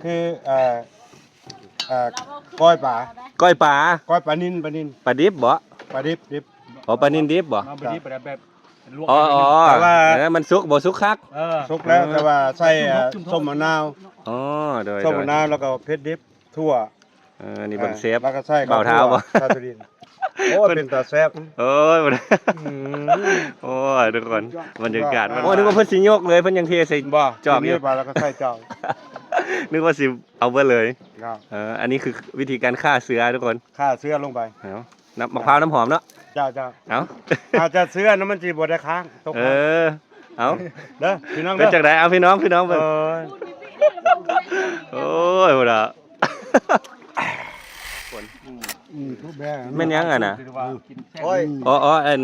ຄື ເອີ ເອີ ກ້ອຍປາ ກ້ອຍປາ ກ້ອຍປານິນ ປານິນ ປາດິບບໍ? ປາດິບ ດິບ ອໍ ປານິນດິບບໍ? ເອົາໄປດິບ ແບບ ແບບລວກ ອໍ ອໍ ແຕ່ວ່າ ເອີ ມັນສຸກບໍ່ສຸກຄັກ? ເອີ ສຸກແລ້ວ ເອີ ແຕ່ວ່າໃສ່ ສົ້ມ ສົ້ມ ສົ້ມມະນາວ ອໍ ໂດຍ ສົ້ມມະນາວ ໂດຍ ແລ້ວກໍເຜັດດິບ ຖົ່ວ ເອີ ນີ້ເບິ່ງເຊຟ ແລ້ວກໍໃສ່ ບ່າວທ້າວ ເຂົ້າຂົ້ວ ບໍ່? ຊາຕູດິນ ໂອ້ຍ ເປັນຕາແຊບ ໂອ້ຍ ອືມ ໂອ້ຍ ທຸກຄົນ ບັນຍາກາດມັນ ໂອ້ຍ ນຶກວ່າເພິ່ນຊິຍົກເລີຍ ເພິ່ນຍັງເທໃສ່ ບໍ່ ຈອກຢູ່ ນີ້ປາ ແລ້ວກໍໃສ່ຈອກ ນຶກວ່າຊິເອົາເບິດເລີຍ ເນາະ ເອີ ອັນນີ້ຄືວິທີການຂ້າເຊື້ອ ທຸກຄົນ ຂ້າເຊື້ອລົງໄປ ເອົາ ນ້ຳ ໝາກພ້າວນ້ຳຫອມເນາະ ເຈົ້າ ເຈົ້າ ເອົາ ຖ້າຈະເຊື້ອນະ ມັນຊິບໍ່ໄດ້ຄ້າງ ຕົກ ເອີ ເອົາ ເດີ ພີ່ນ້ອງເດີ ເປັນຈັ່ງໃດ? ເອົາ ພີ່ນ້ອງ ພີ່ນ້ອງເບິ່ງ ໂອ້ຍ ໂອ້ຍ ພຸ້ນນະ ອືມ ອືມ ທຸບແບງ ແມ່ນຫຍັງຫັ້ນນະ? ໂອ້ຍ ອໍ ອໍ ອັນ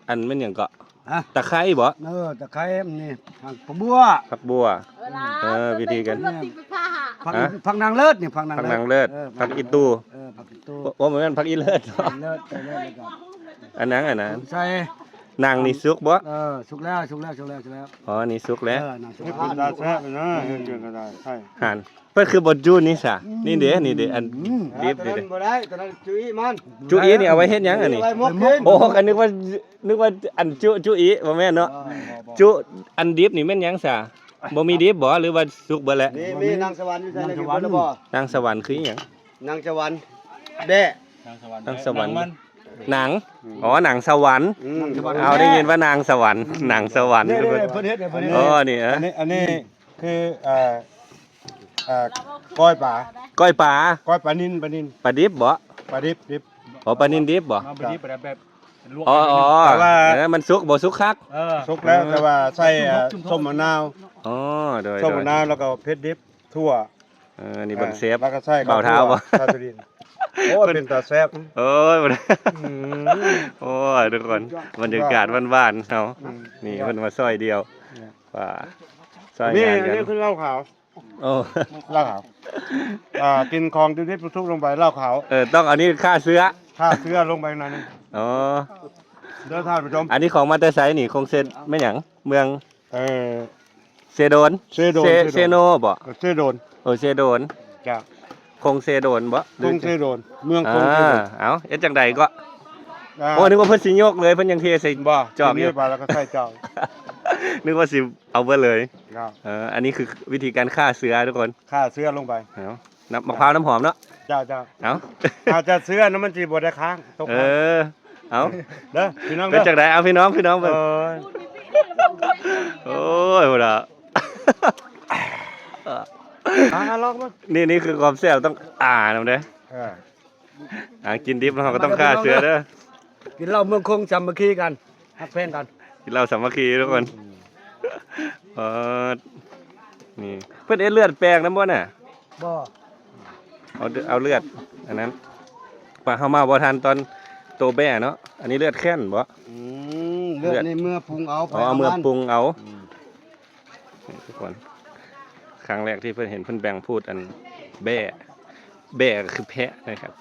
ອັນແມ່ນຫຍັງເກາະ? ຮະ? ຕະໄຄບໍ? ເອີ ຕະໄຄ ອັນນີ້ ຜັກບົວ ຜັກບົວ ເອີ ວິທີການ ຜັກ ຮະ? ຜັກນາງເລີດນີ້ ຜັກນາງ ຜັກນາງເລີດ ເອີ ຜັກອີຕູ່ ເອີ ຜັກອີຕູ່ ບໍ່ ບໍ່ແມ່ນຜັກອີເລີດ ເລີດ ເລີດ ເລີດ ອັນນັ້ນ ອັນນັ້ນ ໃສ່ ໜັງນີ້ສຸກບໍ່? ເອີ ສຸກແລ້ວ ສຸກແລ້ວ ສຸກແລ້ວ ສຸກແລ້ວ ອໍ ນີ້ສຸກແລ້ວ ເອີ ໜັງສຸກ ເຮັດເປັນຕາແຊບນະ ເຮັດຈັ່ງກໍໄດ້ ໃຊ່ ຫັ້ນ ເພິ່ນຄືບໍ່ຈຸນີ້ຊະ ອືມ ນີ້ເດ້ ນີ້ເດ້ ອັນ ອືມ ດິບນີ້ເດ້ ອັນນັ້ນບໍ່ໄດ້ ຕົວນັ້ນຈຸອີມັນ ຈຸອີນີ້ເອົາໄວ້ເຮັດຫຍັງອັນນີ້? ເອົາໄວ້ໝົກກິນ ໂອ້ ກໍນຶກວ່າ ນຶກວ່າອັນຈຸ ຈຸອີ ບໍ່ແມ່ນເນາະ ເອີ ບໍ່ ບໍ່ ຈຸອັນດິບນີ້ແມ່ນຫຍັງຊະ? ບໍ່ມີດິບບໍ ຫຼືວ່າສຸກເບິດແລ້ວ? ມີ ມີ ໜັງສະຫວັນຢູ່ໃສ? ໜັງສະຫວັນ ໜັງສະຫວັນຄືຫຍັງ? ໜັງສະຫວັນ ແດ້ ໜັງສະຫວັນ ໜັງມັນ ໜັງ ອືມ ອໍ ໜັງສະຫວັນ ອືມ ເອົາ ໄດ້ຍິນວ່ານາງສະຫວັນ ໜັງສະຫວັນ ເດ້ ເດ້ ເພິ່ນເຮັດ ເພິ່ນເຮັດ ອໍ ນີ້ ເອີ ອັນນີ້ ອັນນີ້ຄື ເອີ ເອີ ກ້ອຍປາ ກ້ອຍປາ ກ້ອຍປານິນ ປານິນ ປາດິບບໍ? ປາດິບ ດິບ ອໍ ປານິນດິບບໍ? ເອົາໄປດິບ ແບບ ແບບລວກ ອໍ ອໍ ແຕ່ວ່າ ເອີ ມັນສຸກບໍ່ສຸກຄັກ? ເອີ ສຸກແລ້ວ ເອີ ແຕ່ວ່າໃສ່ ສົ້ມ ສົ້ມ ສົ້ມມະນາວ ອໍ ໂດຍ ໂດຍ ສົ້ມມະນາວ ແລ້ວກໍເຜັດດິບ ຖົ່ວ ເອີ ນີ້ເບິ່ງເຊຟ ແລ້ວກໍໃສ່ ບ່າວທ້າວ ເຂົ້າຂົ້ວ ບໍ່? ຊາຕູດິນ ໂອ້ຍ ເປັນຕາແຊບ ໂອ້ຍ ອືມ ໂອ້ຍ ທຸກຄົນ ບັນຍາກາດບ້ານໆເຮົາ ອືມ ນີ້ເພິ່ນມາຊ່ອຍດ່ຽວ ອືມ ວ່າຊ່ອຍງານກັນ ນີ້ຄືເຫຼົ້າຂາວ ໂອ້ ເຫຼົ້າຂາວ ອ່າ ກິນຂອງດິບໆ ສຸກໆ ລົງໄປ ເຫຼົ້າຂາວ ເອີ ຕ້ອງເອົານີ້ຂ້າເຊື້ອ ຂ້າເຊື້ອລົງໄປໜ້ອຍໜຶ່ງ ອໍ ເດີ ທ່ານຜູ້ຊົມ ອັນນີ້ຂອງມາແຕ່ໃສນີ້? ຄົງເຊ ແມ່ນຫຍັງ? ເມືອງ ເອີ ເຊໂດນ ເຊໂດນ ເຊ ເຊໂນບໍ? ເອີ ເຊໂດນ ໂອ ເຊໂດນ ຈ້າ ຄົງເຊໂດນບໍ? ຄົງເຊໂດນ ເມືອງຄົງເຊໂດນ ອ່າ ເອົາ ເຮັດຈັ່ງໃດເກາະ? ອ່າ ໂອ້ ນຶກວ່າເພິ່ນຊິຍົກເລີຍ ເພິ່ນຍັງເທໃສ່ ບໍ່ ຈອກຢູ່ ນີ້ປາ ແລ້ວກໍໃສ່ຈອກ ນຶກວ່າຊິ ເອົາເບິດເລີຍ ເນາະ ເອີ ອັນນີ້ຄືວິທີການຂ້າເຊື້ອ ທຸກຄົນ ຂ້າເຊື້ອລົງໄປ ເອົາ ນ້ຳ ໝາກພ້າວນ້ຳຫອມເນາະ ເຈົ້າ ເຈົ້າ ເອົາ ຖ້າຈະເຊື້ອນະ ມັນຊິບໍ່ໄດ້ຄ້າງ ຕົກ ເອີ ເອົາ ເດີ ພີ່ນ້ອງເດີ ເປັນຈັ່ງໃດ? ເອົາ ພີ່ນ້ອງ ພີ່ນ້ອງເບິ່ງ ໂອ້ຍ ໂອ້ຍ ພຸ້ນນະ ອ່າ ລອງເບິ່ງ ນີ້ ນີ້ຄືຄວາມແຊບ ຕ້ອງ ອ່າ ນຳເດ້ ເອີ ອ່າ ກິນດິບແລ້ວເຮົາກໍຕ້ອງຂ້າເຊື້ອເດີ ກິນເຫຼົ້າເມືອງຄົງສາມັກຄີກັນ ຮັກແພງກັນ ກິນເຫຼົ້າສາມັກຄີທຸກຄົນ ອືມ ເອີ ນີ້ ເພິ່ນເຮັດເລືອດແປງນຳບໍ່ນະ? ບໍ່ ເອົາ ເອົາເລືອດ ອັນນັ້ນ ປາ ເຮົາມາບໍ່ທັນຕອນໂຕແບ້ເນາະ ອັນນີ້ເລືອດແຂ້ນບໍ່? ອືມ ເລືອດ ເລືອດນີ້ເມືອປຸງເອົາ ອໍ ເອົາເມືອປຸງເອົາ ອືມ ນີ້ທຸກຄົນ ຄັ້ງແລກທີ່ເພິ່ນເຫັນເພິ່ນແບ່ງພູດ ອັນແບ້ ແບ້ກໍຄືແພະນະຄັບ